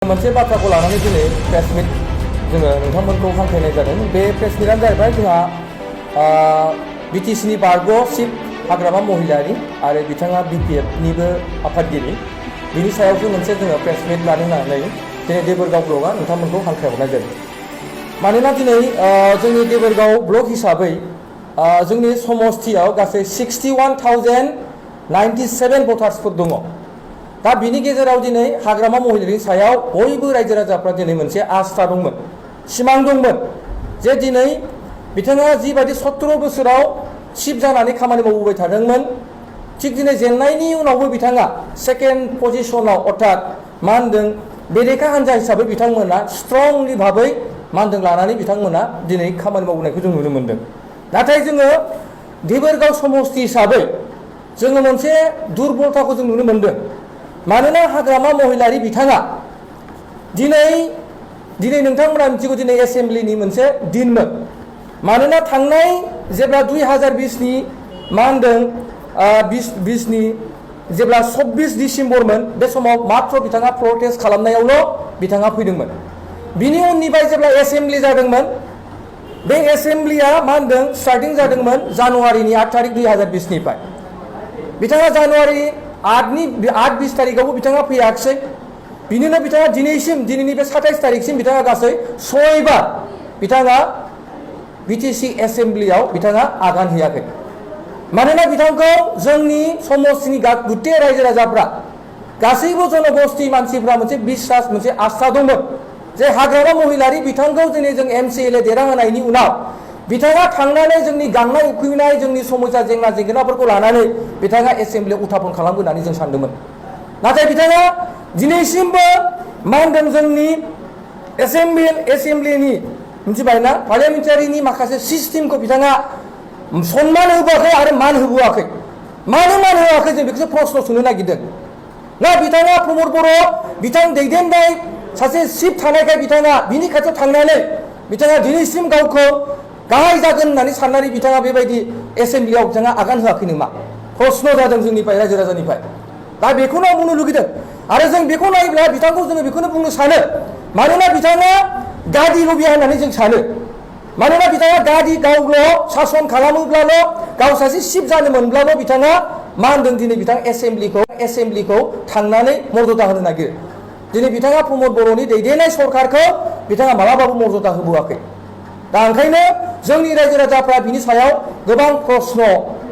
मोनसे बाथ्राखौ लानानै दिनै प्रेस मिट जोङो नोंथांमोनखौ हांख्रायनाय जादों। बे प्रेस मिटआनो जाहैबाय जोंहा बिटिसिनि बारग' चिफ हाग्रामा महिलारि आरो बिथाङा बिपिएफनिबो आफादगिरि, बिनि सायावसो मोनसे जोङो प्रेस मिट लानो होननानै दिनै देबोरगाव ब्लकआ नोंथांमोनखौ हांख्रायहरनाय जादों। मानोना दिनै जोंनि देबोरगाव ब्लक हिसाबै जोंनि समस्तियाव गासै 61,097 भटार्सफोर दङ। दा बिनि गेजेराव दिनै हाग्रामा महिलारिनि सायाव बयबो रायजो राजाफ्रा दिनै मोनसे आस्था दंमोन, सिमां दंमोन जे दिनै बिथाङा जिबायदि 17 बोसोराव चिफ जानानै खामानि मावबोबाय थादोंमोन, थिग दिनै जेननायनि उनावबो बिथाङा सेकेन्ड पजिशनाव अर्थात मा होनदों बेरेखा हान्जा हिसाबै बिथांमोना स्ट्रंलि भाबै मा होनदों लानानै बिथांमोना दिनै खामानि मावबोनायखौ जों नुनो मोनदों। नाथाय जोङो देबोरगाव समस्ति हिसाबै जोङो मोनसे दुर्बलताखौ जों नुनो मोनदों। मानोना हाग्रामा महिलारि बिथाङा दिनै नोंथांमोना मिथिगौ दिनै एसेम्ब्लिनि मोनसे दिनमोन। मानोना थांनाय जेब्ला 2020नि मा होनदों 2020नि जेब्ला 24 डिसेम्बरमोन, बे समाव मात्र बिथाङा प्रटेस्ट खालामनायावल' बिथाङा फैदोंमोन। बिनि उननिफ्राय जेब्ला एसेम्ब्लि जादोंमोन, बे एसेम्ब्लिया मा होनदों स्टार्टिं जादोंमोन जानुवारिनि 8 तारिख 2020निफ्राय। बिथाङा जानुवारि 8-20 तारिखआवबो बिथाङा फैयाखिसै। बिनिनो बिथाङा दिनैनि बे 27 तारिखसिम बिथाङा गासै 6 बार बिथाङा बिटिसि एसेम्ब्लियाव बिथाङा आगान होयाखै। मानोना बिथांखौ जोंनि समस्तिनि गुटे रायजो राजाफ्रा गासैबो जनगोष्ठी मानसिफ्रा मोनसे बिश्वास, मोनसे आस्था दंमोन जे हाग्रामा महिलारि बिथांखौ दिनै जों MCLA देरहाहोनायनि उनाव बिथाङा थांनानै जोंनि गांनाय उखैनाय जोंनि समस्या जेंना जेंनाफोरखौ लानानै बिथाङा एसेम्ब्लियाव उथाफन खालामगोन होननानै जों सानदोंमोन। नाथाय बिथाङा दिनैसिमबो मा होनदों जोंनि एसेम्ब्लिनि मिथिबायना पार्लियामेन्टारिनि माखासे सिस्टेमखौ बिथाङा सन्मान होबोआखै आरो मान होबोआखै। मानो मान होआखै जों बेखौसो प्रश्न सोंनो नागिरदों। ना बिथाङा प्रमद बर' बिथां दैदेननाय सासे चिफ थानायखाय बिथाङा बिनि खाथियाव थांनानै बिथाङा दिनैसिम गावखौ गाहाय जागोन होननानै साननानै बिथाङा बेबायदि एसेम्ब्लियाव बिथाङा आगान होआखै नामा? प्रश्न जादों जोंनिफ्राय रायजो राजानिफ्राय। दा बेखौनो आं बुंनो लुगैदों। आरो जों बेखौ नायोब्ला बिथांखौ जोङो बेखौनो बुंनो सानो, मानोना बिथाङा गादि लबिया होननानै जों सानो। मानोना बिथाङा गावल' सासन खालामोब्लाल', गाव सासे चिफ जानो मोनब्लाल' बिथाङा मा होनदों दिनै बिथाङा एसेम्ब्लिखौ थांनानै मर्यादा होनो नागिरो। दिनै बिथाङा प्रमद बर'नि दैदेननाय सरकारखौ बिथाङा मालाबाबो मर्यादा होबोआखै। दा ओंखायनो जोंनि रायजो राजाफ्रा बिनि सायाव गोबां प्रश्न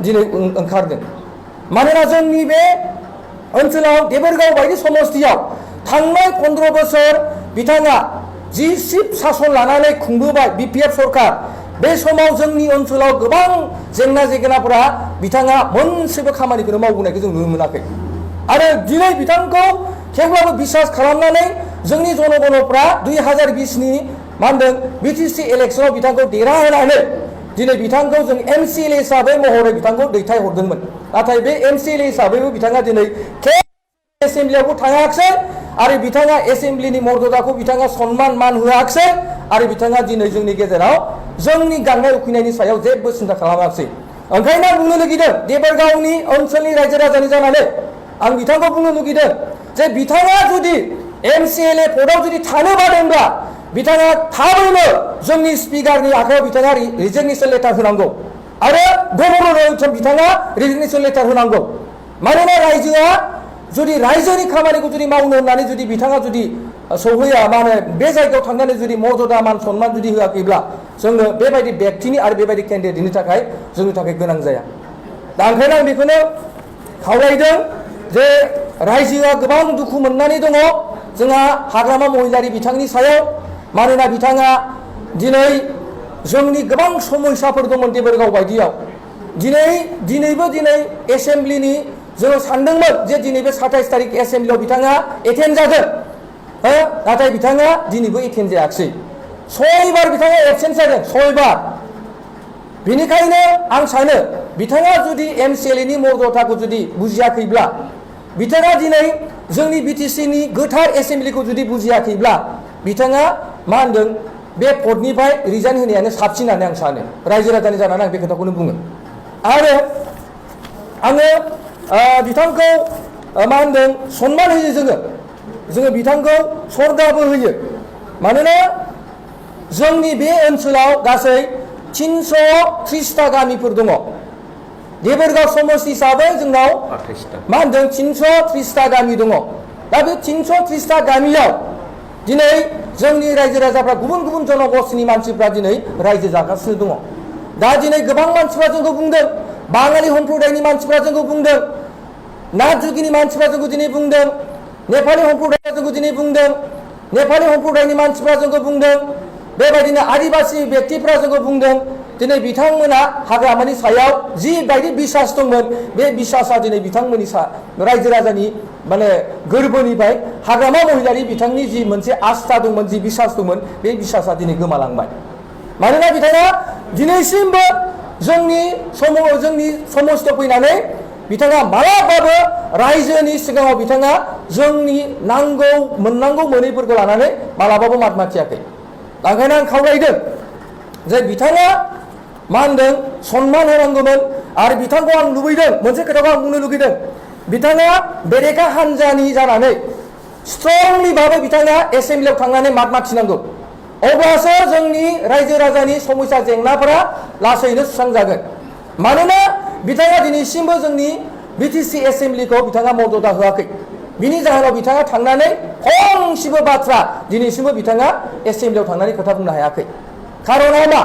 दिनै ओंखारदों। मानोना जोंनि बे ओनसोलाव देबोरगाव बायदि समस्तियाव थांनाय 15 बोसोर बिथाङा जि चिफ सासन लानानै खुंबोबाय बिपिएफ सरकार, बे समाव जोंनि ओनसोलाव गोबां जेंना जेंनाफोरा बिथाङा मोनसेबो खामानिखौनो मावबोनायखौ जों नुनो मोनाखै। आरो दिनै बिथांखौ थेवब्लाबो बिश्वास खालामनानै जोंनि जनगणफ्रा 2020नि मा होनदों बिटिसि इलेक्सनाव बिथांखौ देरहाहोनानै दिनै बिथांखौ जों MCLA हिसाबै महरै बिथांखौ दैथायहरदोंमोन। नाथाय बे MCLA हिसाबैबो बिथाङा दिनै एसेम्ब्लियावबो थाङाखिसै आरो बिथाङा एसेम्ब्लिनि मर्यादाखौ बिथाङा सन्मान मान होआखिसै आरो बिथाङा दिनै जोंनि गेजेराव जोंनि गांनाय उखैनायनि सायाव जेबो सिन्था खालामाखिसै। ओंखायनो आं बुंनो लुगैदों देबोरगावनि ओनसोलनि रायजो राजानि जानानै आं बिथांखौ बुंनो लुगैदों जे बिथाङा जुदि MCLA पदआव जुदि थानो बादोंब्ला बिथाङा थाबैनो जोंनि स्पिकारनि आखायाव बिथाङा रिजिगनेसन लेटार होनांगौ आरो गभर्नरनो बिथाङा रिजिगनेसन लेटार होनांगौ। मानोना रायजोआ जुदि रायजोनि खामानिखौ जुदि मावनो होननानै जुदि बिथाङा जुदि सौहैया, माने बे जायगायाव थांनानै जुदि मर्यादा मान सन्मान जुदि होआखैब्ला जोंनो बेबायदि व्यक्तिनि आरो बेबायदि केन्डिडेटनि थाखाय जोंनि थाखाय गोनां जाया। दा ओंखायनो आं बेखौनो खावलायदों जे रायजोआ गोबां दुखु मोननानै दङ जोंहा हाग्रामा महिलारि बिथांनि सायाव। मानोना बिथाङा दिनै जोंनि गोबां समस्याफोर दंमोन देबोरगाव बायदियाव। दिनैबो एसेम्ब्लिनि जोङो सानदोंमोन जे दिनै बे 27 तारिख एसेम्ब्लियाव बिथाङा एटेन्ड जागोन, नाथाय बिथाङा दिनैबो एटेन्ड जायाखिसै। 6 बार बिथाङा एबसेन्ट जादों, 6 बार। बेनिखायनो आं सानो बिथाङा जुदि MCLAनि मर्यादाखौ जुदि बुजियाखैब्ला, बिथाङा दिनै जोंनि बिटिसिनि गोथार एसेम्ब्लिखौ जुदि बुजियाखैब्ला बिथाङा मा होनदों बे पदनिफ्राय रिजाइन होनायानो साबसिन होननानै आं सानो। रायजो राजानि जानानै आं बे खोथाखौनो बुङो। आरो आङो बिथांखौ मा होनदों सन्मान होयो जोङो। जोङो बिथांखौ सरगाबो होयो मानोना जोंनि बे ओनसोलाव गासै 330टा गामिफोर दङ देबोरगाव समस्ति हिसाबै जोंनाव मा होनदों 330टा गामि दङ दा बे 330टा गामियाव दिनै जोंनि रायजो राजाफ्रा गुबुन गुबुन जनगोष्ठीनि मानसिफ्रा दिनै रायजो जागासिनो दङ दा दिनै गोबां मानसिफ्रा जोंखौ बुंदों बाङालि सम्प्रदायनि मानसिफ्रा जोंखौ बुंदों नाजुगिनि मानसिफ्रा जोंखौ दिनै बुंदों नेपालि सम्प्रदाया जोंखौ दिनै बुंदों नेपालि सम्प्रदायनि मानसिफ्रा जोंखौ बुंदों बेबायदिनो आदिबासि व्यक्तिफ्रा जोंखौ बुंदों दिनै बिथांमोना हाग्रामानि सायाव जिबायदि बिसास दंमोन बे बिसासा दिनै बिथांमोननि रायजो राजानि माने गोरबोनिफ्राय हाग्रामा महिलारि बिथांनि जि मोनसे आस्था दंमोन जि बिसास दंमोन बे बिसासा दिनै गोमालांबाय मानोना बिथाङा दिनैसिमबो जोंनि समस्थियाव फैनानै बिथाङा मालाबाबो रायजोनि सिगाङाव बिथाङा जोंनि नांगौ मोननांगौ मोनैफोरखौ लानानै मालाबाबो मात माथियाखै ओंखायनो आं खावलायदों जे बिथाङा मा होनदों सन्मान होनांगौमोन आरो बिथांखौ आं लुबैदों मोनसे खोथाखौ आं बुंनो लुबैदों बिथाङा बेरेखा हान्जानि जानानै स्ट्रंलि भाबै बिथाङा एसेम्बलियाव थांनानै मात माथिनांगौ अब्लासो जोंनि रायजो राजानि समस्या जेंनाफोरा लासैनो सुस्रांजागोन मानोना बिथाङा दिनैसिमबो जोंनि बिटिसि एसेम्बलिखौ बिथाङा मर्यादा होआखै बिनि जाहोनाव बिथाङा थांनानै फंसेबो बाथ्रा दिनैसिमबो बिथाङा एसेम्बलियाव थांनानै खोथा बुंनो हायाखै खारना मा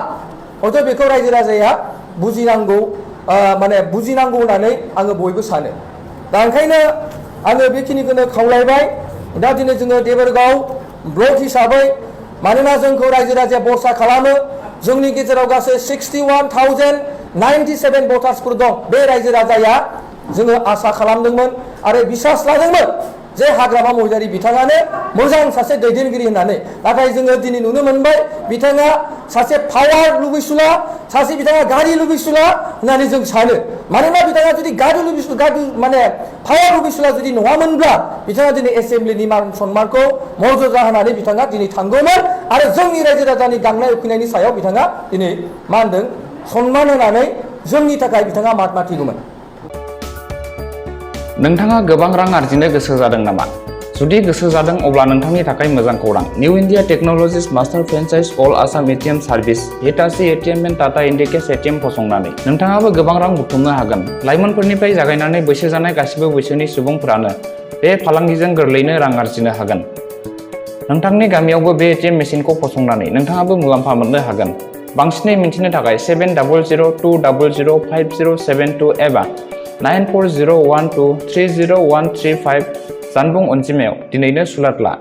हयथ' बेखौ रायजो राजाया बुजिनांगौ माने बुजिनांगौ होननानै आङो बयबो सानो दा ओंखायनो आङो बेखिनिखौनो खावलायबाय दा दिनै जोङो देबोरगाव ब्लक हिसाबै मानोना जोंखौ रायजो राजाया भरसा खालामो जोंनि गेजेराव गासै 61,097 भटार्सफोर दं बे रायजो राजाया जोङो आसा खालामदोंमोन आरो बिसास लादोंमोन जे हाग्रामा महिलारि बिथाङानो मोजां सासे दैदेनगिरि होननानै नाथाय जोङो दिनै नुनो मोनबाय बिथाङा सासे पावार लुबैसुला सासे बिथाङा गारि लुबैसुला होननानै जों सानो मानोना बिथाङा जुदि गारि माने पावार लुबैसुला जुदि नङामोनब्ला बिथाङा दिनै एसेम्बलिनि मान सन्मानखौ मर्यादा होनानै बिथाङा दिनै थांगौमोन आरो जोंनि रायजो राजानि गांनाय उखैनायनि सायाव बिथाङा दिनै मा होनदों सन्मान होनानै जोंनि थाखाय बिथाङा मात माथिगौमोन नोंथाङा गोबां रां आरजिनो गोसो जादों नामा? जुदि गोसो जादों अब्ला नोंथांनि थाखाय मोजां खौरां new India technologies master franchise all Assam ATM service Hitachi ATM and Tata Indicash ATM फसंनानै नोंथाङाबो गोबां रां बुथुमनो हागोन लाइमोनफोरनिफ्राय जागायनानै बैसो जानाय गासिबो बैसोनि सुबुंफोरानो बे फालांगिजों गोरलैनो रां आरजिनो हागोन नोंथांनि गामियावबो बे एटिएम मेसिनखौ फसंनानै नोंथाङाबो मुलाम्फा मोननो हागोन बांसिनै मिन्थिनो थाखाय 7002005072 एबा 9401230135 जानबुं अनजिमायाव दिनैनो सुलाद ला